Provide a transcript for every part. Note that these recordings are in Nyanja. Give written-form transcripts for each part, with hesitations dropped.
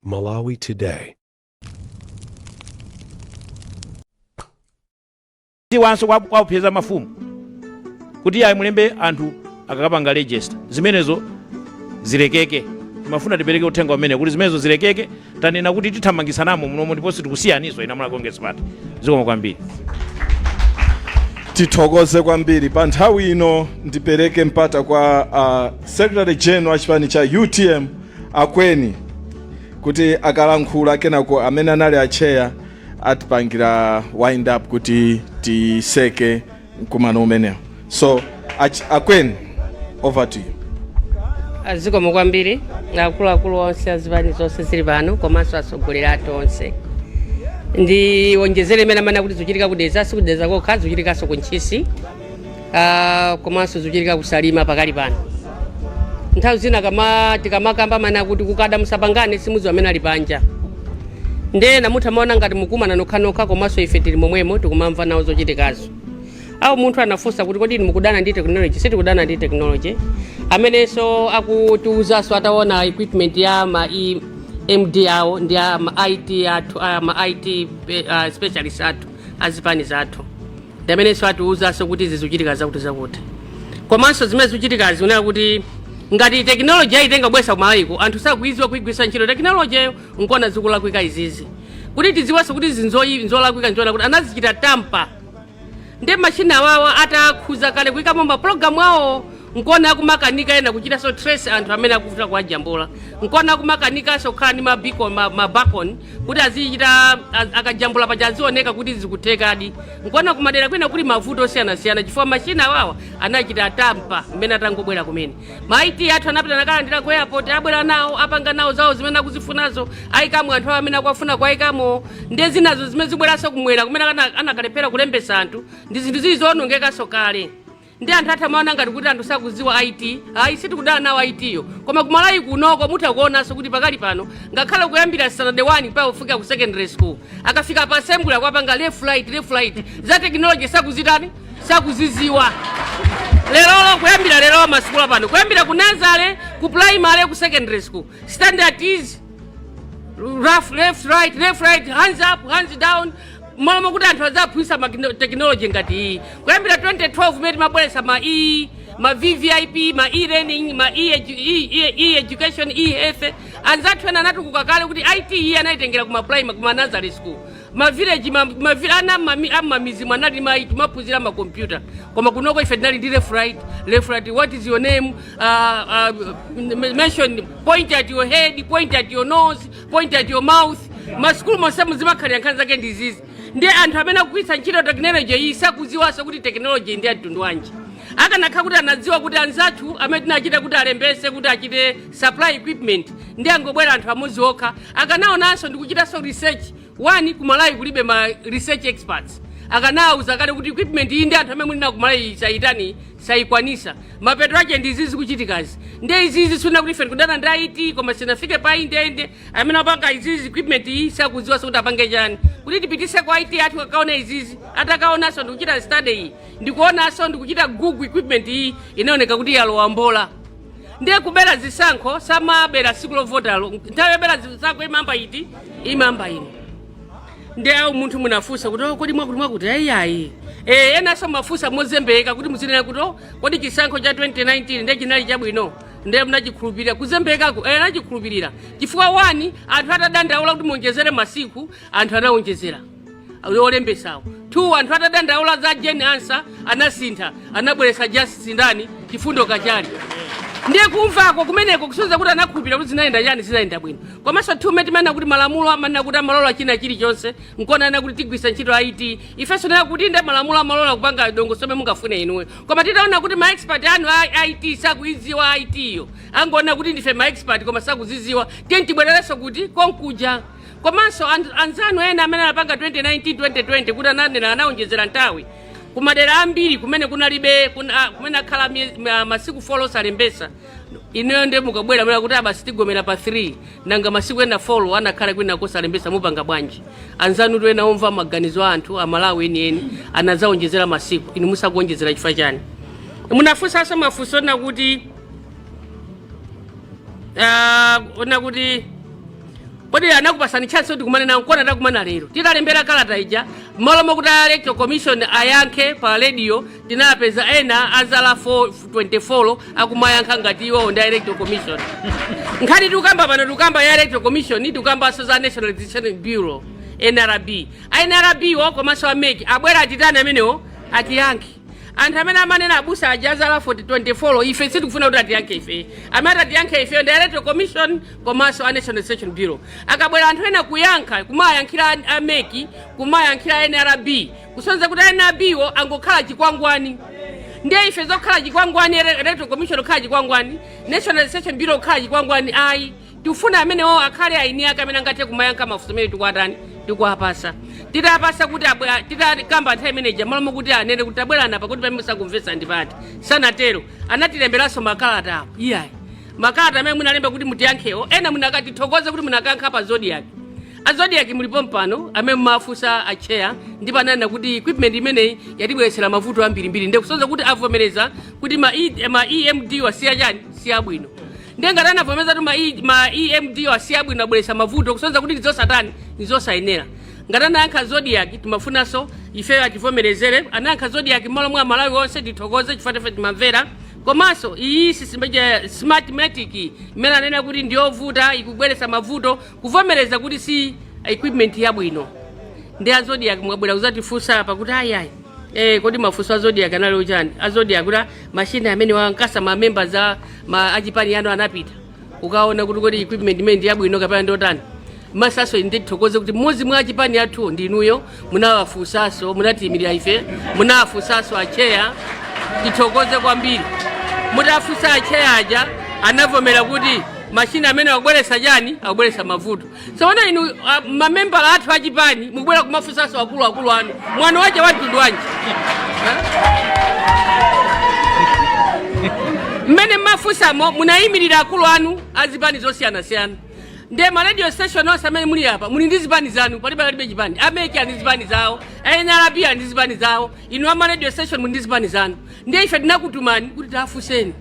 Malawi Today. Tiwanso kwaupseza mafumu kuti ayi, mulembe anthu akakapanga register, zimenezo zilekeke. Timafuna tipereke uthenga umene kuti zimenezo zilekeke. Tanena kuti tithamangisanamo munomo ndiponso tikusiyaniso ina Malawi Congress Party. Zikomo kwambiri. Tithokoze kwambiri. Pa nthawi ino ndipereke mpata kwa Secretary General wa chipani cha UTM, Akweni, kuti akalankhula, kenako amene anali a chair atipangira wind up kuti tiseke mkumano umenewo. So Akweni, over to you. Zikomo kwambiri, akuluakulu onse azipani zonse zili pano komanso atsogoleri athu onse. Ndiwonjezere imene amene kuti zikuchitika kuDedza, sikuDedza kokha, zikuchitikanso ku Ntchisi, komanso zikuchitika kuSalima pakali pano. Nthawi zina kama tikamakamba mana kuti kukada musapangane, simudziwa amene ali panja. Ndiye namutha maona ngati mukumana nokhanokha, komanso ife tili momwemo, tikumamva nawo zochitikazo. Awo munthu anafunsa kuti kodi inu mukudana ndi technology? Sitikudana ndi technology. Amenenso akutiuzanso ataona equipment ya ma EMD awo ndi a ma IT athu, a ma IT specialist athu azipani zathu, ndi amenenso atiuzanso kuti izi zikuchitika zakuti zakuti. Komanso zimene zikuchitikazi, kunena kuti ngati technology ayitenga kubwesa kumalayiko, anthu sakuidziwa kuigwisa ntchito technology, nkona zikulakwika izizi. Kuti tidziwenso kuti izi nzolakwika, nzoona kuti anazichita tamper ndi machine awawa atakhuza kale kuyikamo mapulogalamu awo, nkona akumakanika ena kuchitanso trace anthu amene akuvuta kuwajambula, nkona akumakanikanso kukhala ndi mabiko mabakon kuti azichita akajambula paja azioneka kuti zikuthekadi. Nkona kumadera kwina kuli mavuto osiyanasiyana, chifukwa machine awawa anachita tamper mmene atangobwera kumene. Ma IT athu anapita nakalandira ku airport, abwera nawo, apanga nawo zawo zimene akuzifunazo, ayikamo anthu awo amene akuwafuna kuayikamo. Ndiye zinazo zimene zibweranso kumwera kumene anakalephera kulembesa anthu, ndi zinthu zili zoonongekanso kale. Ndi anthu athu amaona ngati kuti anthu sakuziwa IT. Ayi, sitikudana nawo IT yo, koma kumalawi kunoko mutha kuonanso kuti pakali pano ngakhale kuyambira standard 1 mpaka kufika ku secondary school, akafika pa assembly akwapanga left, right, left, right. Za technology sakuzitani, sakuziziwa. Lerolo, kuyambira lero, masukulu pano, kuyambira ku nursery, ku primary, ku secondary school, standard is rough, left, right, left, right, hands up, hands down. Malo kuti anthu adzaphunzitsa ma technology ngati iyi, kuyambira 2012 imene timabweretsa ma e ma VVIP, ma e-learning, ma e-education, e-health, anzathu ena anatukuka kale kuti IT iyi anayitengera kuma primary, kuma nursery school, ma village, ana am'mamizi anali ma maphunzira makompyuta. Koma kunoko ife tinali ndi left, right, left, right, what is your name, mention, point at your head, point at your nose, point at your mouth. Masukulu monse muzimakhalira nkhani zake ndizizi. Ndiye anthu amene akugwiritsa ntchito technology iyi sakudziwanso kuti technology ndi mtundu wanji. Akanakhala kuti anadziwa kuti anzathu amene tinachita kuti alembese kuti achite supply equipment ndi angobwera anthu amodzi okha, akanaonanso ndikuchitanso research. One, kumalawi kulibe ma research experts. Akanawuza kale kuti equipment iyi ndi anthu amene muli nawo kumalawi sayitani, sayikwanisa. Mapeto ake ndi izizi kuchitikazi. Ndiye izizi suna kuti ife tikudana ndi IT, koma sinafike pa indende. Amene apanga izizi, equipment iyi, sakudziwanso kuti apange chani kuti tipitise kwa IT athu akaone izizi. Atakaonanso ndikuchita study iyi, ndikuonanso ndikuchita google equipment iyi, inaoneka kuti yalowa mbola. Ndiye kubera zisankho samabera siku lovotalo. Nthawi yobera zisankho imamba iti? Imamba ino. Ndi awo munthu munafunsa kuti, "Oh, kodi mwakuti mwakuti?" Ayiayi, enanso mafunsa mozembeka kuti muzinena kuti, "Oh, kodi chisankho cha 2019 ndiye chinali chabwino?" Ndiye munachikhulupirira kuzembekako? Anachikhulupirira chifukwa one, anthu atadandaula kuti muonjezere masiku, anthu anawonjezera olembesawo. Two, anthu atadandaula za Jane Ansah, anasintha, anabweretsa Justice ndani, Chifundo Kachali. Ndiye kumvako kumeneko kusonyeza kuti anakhulupirira kuti zinayenda chani, zinayenda bwino. Komanso two, timanena kuti malamulo amanena kuti amalola china chilichonse, nkonana kuti tigwisa ntchito IT. Ifenso nena kuti nde malamulo amalola kupanga dongosolo mungafune inuyo, koma titaona kuti ma expert anu a IT sakuidziwa IT yo, angoona kuti ndife ma expert koma sakuziziwa, tiye tibwererenso kuti konkuja. Komanso anzanu ena amene anapanga 2019, 2020, kuti ananena anawonjezera nthawi kumadera ambiri kumene kunalibe kumene akhala masiku 4 osalembesa, ineyo ndiye mukabwera mena kuti abasi tigomera pa 3, nanga masiku ena 4 anakhala kwina kosalembesa mupanga bwanji? Anzanu tu ena omva maganizo a anthu Amalawi enieni anazawonjezera masiku, inu musakuonjezera chifukwa chani? Munafunsanso mafunso na kuti na kuti kodi Kodi anakupasani chance kuti kumane nawo? Nkona takumana lero. Titalembera kalata ija, malo mokuti a Electoral Commission ayankhe pa radio, tinapeza ena azala 4 24 akumayankha ngati iwo ndi a Electoral Commission. Nkhani tikukamba pano, tikukamba ya Electoral Commission, tikukambanso za National Registration Bureau, NRB. A NRB wo komanso a MEC abwera, atitani amenewo, atiyankhe. Anthu amene amanena abusa aja azala 40 24, ife sitikufuna kuti atiyankhe ife. Amene atiyankhe ife ndi Electoral Commission komanso a National Registration Bureau. Akabwera anthu ena kuyankha, kumayankhira a MEC, kumayankhira NRB, kusonyeza kuti NRB wo angokhala chikwangwani. Ndiye ife zokhala chikwangwani, Electoral Commission kukhala chikwangwani, National Registration Bureau kukhala chikwangwani, ayi. Tikufuna amenewo akhale aini ake amene angathe kumayankha mafunso amene tikuatani, tikuapasa. Titapasa kuti titakamba nthawi imeneja, malo mokuti anene kuti tabwerana pakuti pamene musakumvetsa ndipati, sanatero. Anatilemberanso makalata awo. Iyayi, makalata amene munalemba kuti mutiyankhewo, ena munakatithokoze kuti munakankha pa Zodiak. A Zodiak mulipo mpano amene mumafunsa acheya, ndipo ananena kuti equipment imeneyi yatibweretsera mavuto ambirimbiri. Ndiye kusonyeza kuti avomereza kuti ma EMD wasiya chani, siyabwino. Ndiye ngati anavomereza kuti ma EMD wasiya bwino, abweretsa mavuto, kusonyeza kuti ndizosatani, ndizosayenera. Ngati anayankha Zodiak, timafunanso ifeyo ativomerezere. Anayankha Zodiak m'malo mwa Malawi onse, tithokoze chifukwa ife timamvera. Komanso iyi Smartmatic imene anena kuti ndiyovuta, ikubweretsa mavuto, kuvomereza kuti si equipment yabwino. Ndi a Zodiak mwabwera kuzatifunsa apa kuti ayi ayi, kodi mafunso a Zodiak anali ochani? A Zodiak kuti machine amene wankasa ma members a ma achipani anu anapita ukaona kuti kodi equipment imene ndi yabwino kapena ndotani. Masaso, ndithokoze kuti mmodzi mwa achipani athu ndinuyo, munawafunsanso, munatiyimirira ife, munawafunsanso acheya. Tithokoze kwambiri. Mutafunsa acheya aja, anavomera kuti machine amene akubweretsa chani, akubweretsa mavuto. Tsono inu mamembala athu achipani mukubwera kumafunsanso akuluakulu anu, mwano wache wa mtundu wanji? Mmene mmafunsamo munayimirira akulu anu azipani zosiyanasiyana. Ndiye ma radio station onse amene muli apa muli ndi zipani zanu, palibe alibe chipani. A MEC ali ndi zipani zawo, NRB ali ndi zipani zawo, inu ama radio station muli ndi zipani zanu. Ndiye ife tinakutumani kuti tiafunseni,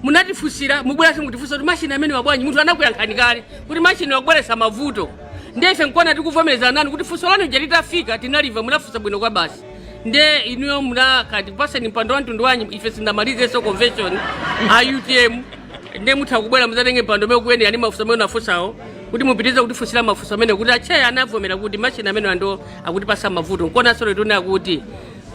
munatifunsira. Mubweranso mutifunsa kuti machine amene wabwanji? Munthu anakuyankhani kale kuti machine wakubweretsa mavuto. Ndiye ife nkuona tikuvomereza nanu kuti funso lanu ija litafika tinaliva, munafunsa bwino kwa basi. Ndiye inuyo munakati kupaseni mpando wa mtundu wanyi? Ife sindamalizenso convention a UTM. Ndiye mutha kubwera muzatenge mpando umene ukuyenera ndi mafunso amene unafunsawo, kuti mupitirize kutifunsira mafunso amene kuti acheya anavomera kuti machine amene ando akutipasa mavuto. Nkuonanso lero kuti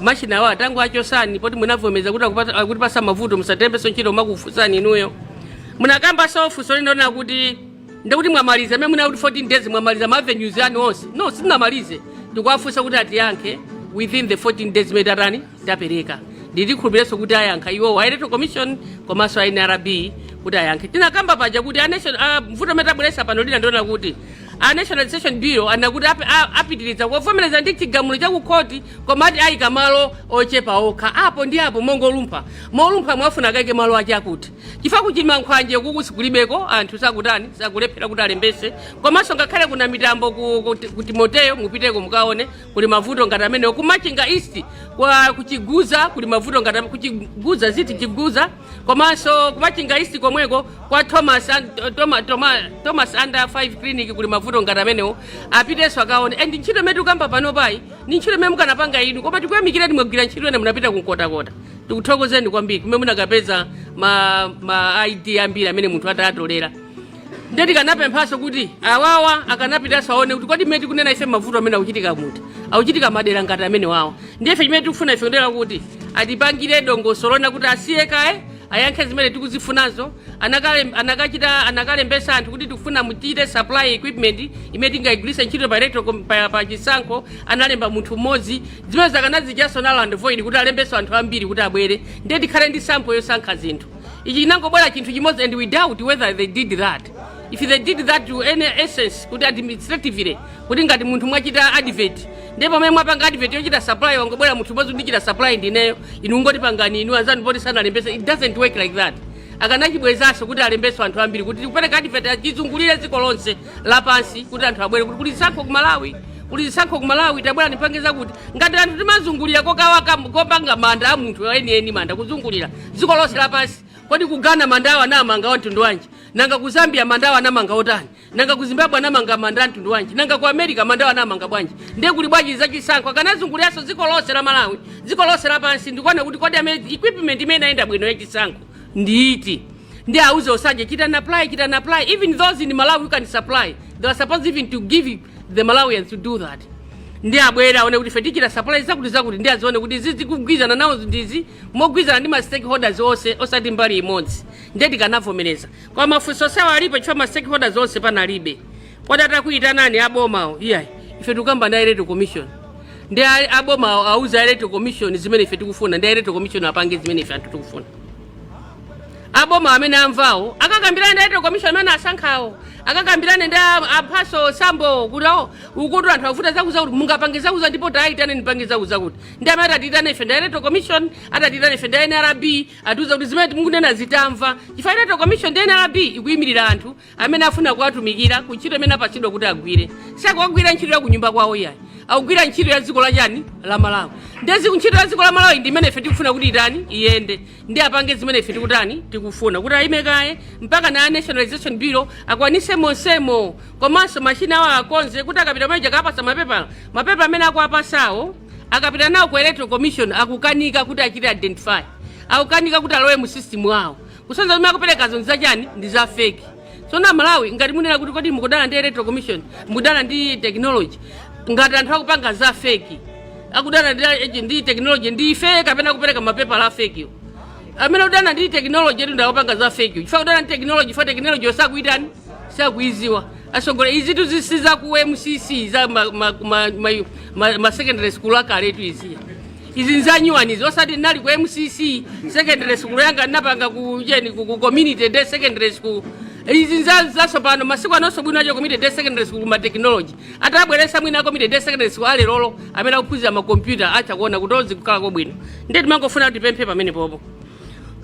machine awo atango achosani, poti munavomereza kuti akutipasa mavuto, musatembenso ntchito makufunsani inuyo. Munakambanso funso linaona kuti ndikuti mwamaliza amene muna kuti 14 days mwamaliza ma avenues anu onse. No, sitinamalize. Tikuwafunsa kuti atiyankhe within the 14 days imene tatani, tapereka. Nditikhulupirenso kuti ayankha iwowo a Electoral Commission komanso a NRB kuti ayankhe. Tinakamba paja kuti a nation mvuto amene tabweretsa pano lina ndiona kuti a National Registration Bureau anakuti apitiriza kuvomereza ndi chigamulo cha kukhoti, koma ati ayika malo ochepa okha apo ndi apo, mongolumpha molumpha. Mwafuna akaike malo ache akuti chifukwa kuchima nkhwanje kuku sikulibeko anthu, sakutani, sakulephera kuti alembese. Komanso ngakhale kuna mitambo ku Timoteyo, mupiteko mukaone kuli mavuto ngati amenewo. Kumachinga East kwa kuchiguza kuli mavuto ngati kuchiguza ziti chiguza. Komanso kumachinga East komweko kwa Thomas, Thomas Under 5 Clinic kuli mavuto ngati amenewo. Apitenso akaone. And ntchito imene tikukamba pano payi ni ntchito imene mukanapanga inu, koma tikuyamikireni, mwagwira ntchito ene, munapita kunkotakota. Tikuthokozeni kwambiri kumene munakapeza ma ID ambiri amene munthu atatolera. Ndiye tikanapemphanso kuti awawa akanapitanso aone kuti kodi mmene tikunena ife mavuto amene akuchitika muti akuchitika madera ngati amene wawa. Ndiye ife chimene tikufuna ife kundera kuti atipangire dongosolo lona kuti asiye kaye ayankhe zimene tikuzifunazo. Anakachita anakalembesa anthu kuti tikufuna muchite supply equipment imene tingayigwiritse ntchito pa electoral pa chisankho. Analemba munthu mmodzi. Zimene zakanazichaso null and void kuti alembeso anthu ambiri kuti abwere, ndiye tikhale ndi sample yosankha zinthu. Ichi chinangobwera chinthu chimodzi, and we doubt whether they did that. If they did that to any essence, kuti administratively, kuti ngati munthu mwachita advert, ndiye pamene mwapanga advert yochita supply, wangobwera munthu mmodzi, ndichita supply ndineyo, inu ngoti pangani inu anzanu poti sanalembese. It doesn't work like that. Akanachibwezanso kuti alembeso anthu ambiri, kuti tikupereka advert achizungulire dziko lonse lapansi, kuti anthu abwere kuti kuli zisankho ku Malawi, kuli zisankho ku Malawi, tabwera nipange zakuti. Ngati anthu timazungulira kokawaka kopanga manda a munthu enieni, manda kuzungulira dziko lonse lapansi, kodi kugana manda awo anamanga wa mtundu wanji? Nanga ku Zambia mandawo anamanga otani? Nanga ku Zimbabwe anamanga manda mtundu wanji? Nanga ku America mandawo anamanga bwanji? Ndiye kuli bwanji zachisankho akanazunguliranso dziko lonse la Malawi, dziko lonse lapansi, ndikuona kuti kodi amene equipment imene inayenda bwino yachisankho ndiiti. Ndi auze osaje chitani apply, chitani apply. Even those in Malawi who can supply, they are supposed even to give the Malawians to do that. Ndi abwera aone kuti ife tichita supply zakuti zakuti, ndi azione kuti izi zikugwizana nawo ndizi mogwizana ndi ma stakeholders onse, osati mbali imodzi. Ndiye tikanavomereza. Koma mafunso sawa alipo chifukwa ma stakeholders onse panalibe. Kodi atakuyitanani abomawo? Iyayi, ife tikukamba ndi Electoral Commission. Ndi abomawo auza Electoral Commission zimene ife tikufuna, ndi Electoral Commission apange zimene ife anthu tikufuna. Aboma amene amvawo akakambirane ndi Electoral Commission amene asankhawo, akakambirane ndi amphaso sambo kuti awo ukuti anthu akufuta zakuza kuti mungapange zakuza, ndipo tayitane nipange zakuza kuti. Ndi amene atatiyitane ife ndi Electoral Commission, atatiyitane ife ndi NRB, atiuza kuti zimene mukunena zitamva, chifukwa Electoral Commission ndi NRB ikuyimirira anthu amene afuna kuwatumikira ku ntchito imene apatsidwa kuti agwire. Sakuwagwira ntchito ya kunyumba kwawo iyayi, akugwira ntchito ya dziko la chani, la Malawi. Ndezi ntchito ya dziko la Malawi ndi imene ife tikufuna kuti itani, iyende, ndi apange zimene ife tikutani, tikufuna kuti ayime kaye mpaka na Nationalization Bureau akwanise monsemo, komanso machina awo akonze kuti akapita pamene akapasa mapepala, mapepa amene akuapasawo akapita nawo ku Electoral Commission akukanika kuti achite identify, akukanika kuti alowe mu system wawo, kusonyeza zimene akuperekazo ndi zachani, ndi za fake. So na Malawi, ngati munena kuti kodi mukudana ndi Electoral Commission, mukudana ndi technology, ngati anthu akupanga za fake, akudana ndi technology ndi ife kapena kupereka mapepa la fake yo? Amene akudana ndi technology etu ndakupanga za fake yo, chifukwa kudana ndi technology, chifukwa technology sakuitani, sakuiziwa. Asogole izi tu zisiza ku MCC za ma secondary school akaletu iziya, izi nzanyuwanizi, osati nali ku MCC secondary school yanga napanga ku jeni ku community day secondary school. Izi nza zasopano masiku anonso bwino acho community day secondary school ma technology atabweresa mwina community day secondary school alelolo amene akuphunzira makompyuta achakuona kuti ozi kukhala kobwino. Ndiye timangofuna kuti tipemphe pamene popo.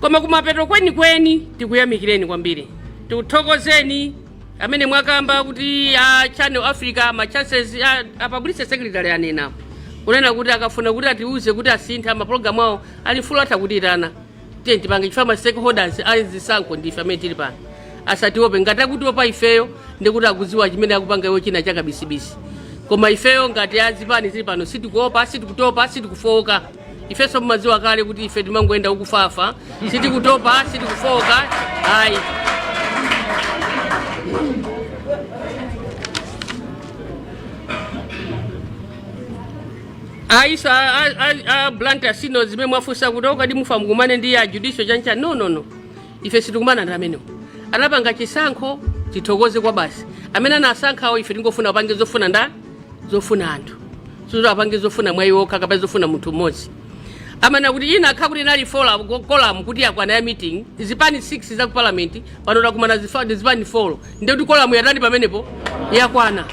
Koma kumapeto kwenikweni tikuyamikireni kwambiri, tikuthokozeni amene mwakamba kuti a Channel Africa ma chances a publicity secretary anena kunena kuti akafuna kuti atiuze kuti asintha mapulogalamu awo ali full, atha kutiyitana, tiye tipange, chifukwa ma stakeholders azisankho ndife amene tili pano. Asatiope. Ngati akutiopa ifeyo, ndikuti akudziwa chimene akupanga iwo china chakabisibisi. Koma ifeyo ngati azipani zili pano sitikuopa, sitikutopa, sitikufoka. Ifenso mumadziwa kale kuti ife timangoyenda ukufafa, sitikutopa, sitikufoka ayi. Ayiso a Blantyre sino zimene mwafunsa kuti okadi mufa mukumane ndi a judicial chanchani, no, no, no, ife sitikumana ndi amenewo. Anapanga chisankho, tithokoze kwa basi amene anasankhawo. Ife tingofuna apange zofuna nda zofuna anthu, sizo apange zofuna mwa iwo okha kapena zofuna munthu mmodzi. Amana kuti ina akha kuti inali quorum kuti yakwana ya meeting, zipani 6 za ku parliament pano takumana zipani 4, ndiye kuti quorum yatani pamenepo, yakwana.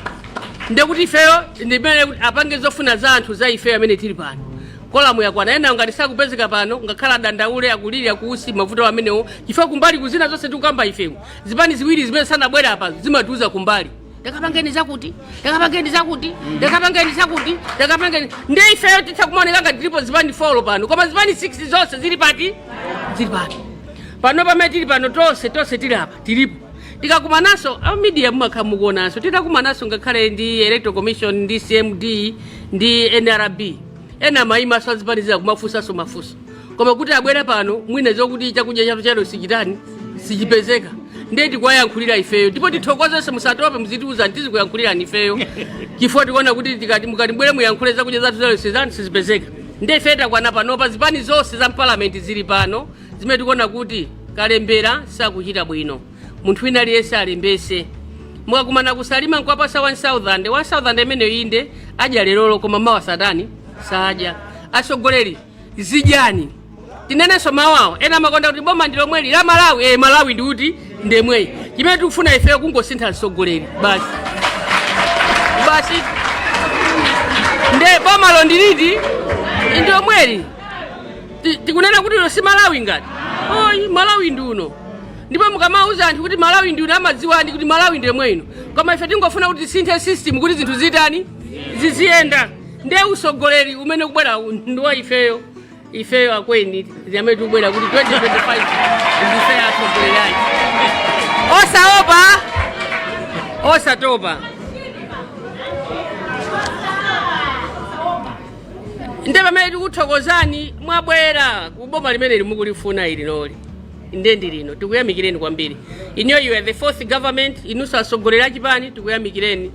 Ndiye kuti ifeyo ndimene kuti apange zofuna za anthu za ifeyo amene tili pano, quorum yakwana. Ena ngati sakupezeka pano, ngakhala adandaule, akulira kuusi mavuto amenewo, chifukwa kumbali kuzina zonse tikukamba ifeyo, zipani ziwiri zimene sanabwera apa zimatiuza kumbali, "Ndakapangeni zakuti, ndakapangeni zakuti, ndakapangeni zakuti, ndakapangeni." Ndiye ifeyo titha kumaoneka ngati tilipo zipani 4 pano, koma zipani 6 zonse zili pati? Zili pano. Pano pamene tili pano tonse, tonse tili apa, tilipo. Tikakumananso a media mumakhala mukuonanso, titakumananso ngakhale ndi Electoral Commission ndi CMD ndi NRB, ena mayimaso azipani kumafunsanso mafunso, koma kuti abwere pano mwina zokuti chakudya chathu chalo sichitani, sichipezeka. Ndiye tikuwayankhulira ifeyo, ndipo tithokozenso. Musatope, muzitiuza, tizikuyankhulirani ifeyo, chifukwa tikuona kuti tikati mukati bwere muyankhule, zakudya zathu zalo sizani, sizipezeka. Ndiye ife takwana panopa, zipani zonse za mpalamenti zili pano, zimene tikuona kuti kalembera sakuchita bwino. Munthu wina aliyense alembese. Mukakumana kusalima nkuwapasa 1000 1000 imeneyo, inde adya lerolo, koma mawa satani, sadya. Atsogoleri, zidyani. Tinenenso mawawo, ena amakonda kuti boma ndi lomweli la Malawi. Malawi ndi kuti ndemweyi. Chimene tikufuna ifeyo kungosintha mtsogoleri basi, basi. Nde bomalo ndiliti? Ndi lomweli. Tikunena kuti uno si Malawi ngati oyi, Malawi ndi uno. Ndipo mukamauza anthu kuti Malawi ndi uno, amadziwani kuti Malawi ndi yomwe ino. Koma ife tingofuna kuti tisinthe system kuti zinthu zitani, ziziyenda. Ndiye usogoleri umene kubwera ndi wa ifeyo, ifeyo akweni amene tikubwera kuti 2025 ndife atsogoleri ake. Osaopa, osatopa. Nde pamene tikuthokozani, mwabwera kuboma limene mukulifuna ili noli, nde ndi lino. Tikuyamikireni kwambiri inuyo. You are the fourth government. Inunso atsogoleri achipani, tikuyamikireni.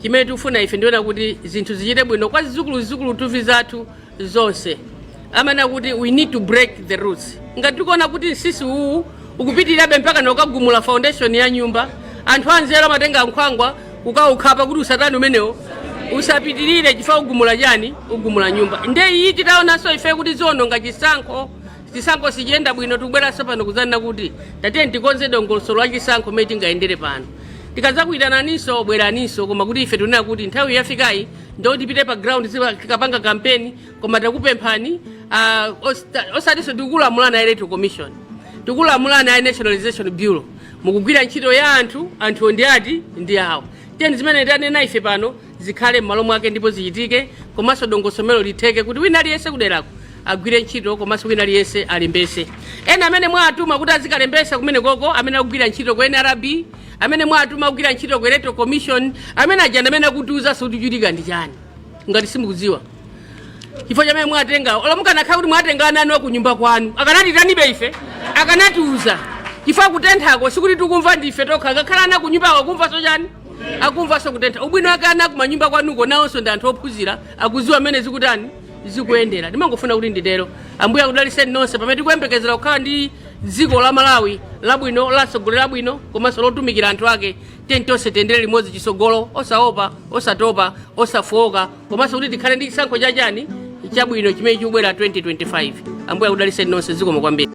Chimene tikufuna ife ndiona kuti zinthu zichite bwino kwa zidzukulu zidzukulu tuvi zathu zonse. Amana kuti we need to break the roots. Ngati tikuona kuti msisi uwu ukupitirirabe mpaka nokagumula foundation ya nyumba, anthu anzeru amatenga nkhwangwa kukaukhapa kuti usatani umenewo usapitirire, chifukwa ugumula chani? Ugumula nyumba. Nde iyi titaonanso ife kuti ziononga chisankho, chisankho sichiyenda bwino, tikubweranso pano kuzanena kuti tatiye tikonze dongosolo la chisankho mmene tingayendere pano. Tikazakuitananinso, bweraninso. Koma kuti ife tinena kuti nthawi yafikayi ndo tipite pa ground tikapanga kampeni. Koma takupemphani, osatinso tikulamulana Electoral Commission, tikulamulana a National Registration Bureau, mukugwira ntchito ya anthu. Anthuwo ndi ati? Ndi awo. Tiyeni zimene tanena ife pano zikhale m'malo mwake ndipo zichitike, komanso dongosomelo litheke kuti wina aliyense kuderako agwire ntchito, komanso wina aliyense alembese. Ena amene mwatuma kuti azikalembesa kumene koko, amene akugwira ntchito ku NRB, amene mwatuma kugwira ntchito ku Electoral Commission, amene ajanda amene akutiuza kuti chitika ndi chani, ngati simukudziwa chifukwa chamene mwatenga. Olo mukanakhala kuti mwatenga ana anu akunyumba kwanu, akanatitanibe ife? Akanatiuza, chifukwa kutenthako sikuti tikumva ndife tokha. Ngakhala ana kunyumbako akumvanso chani? Akumvanso kutentha. Ubwino wake ana kumanyumba kwanuko nawonso ndi anthu ophunzira, akudziwa mmene zikutani, zikuyendera. Ndimangofuna kuti nditero. Ambuye akudalitseni nonse pamene tikuyembekezera kukhala ndi dziko la Malawi labwino, lasogolo labwino, komanso lotumikira anthu ake. Tiyeni tonse tiyendere limodzi chisogolo, osaopa, osatopa, osafowoka, komanso kuti tikhale ndi chisankho chachani, chabwino chimene chikubwera 2025. Ambuye akudalitseni nonse. Zikomo kwambiri.